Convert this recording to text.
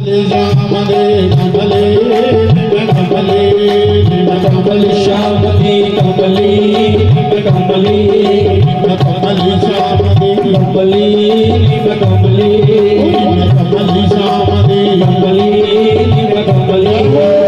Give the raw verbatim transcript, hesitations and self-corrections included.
श्याम दे कमले, कमले, कमले, श्याम दे कमले, कमले, कमले, श्याम दे कमले, कमले, कमले, श्याम दे कमले, कमले।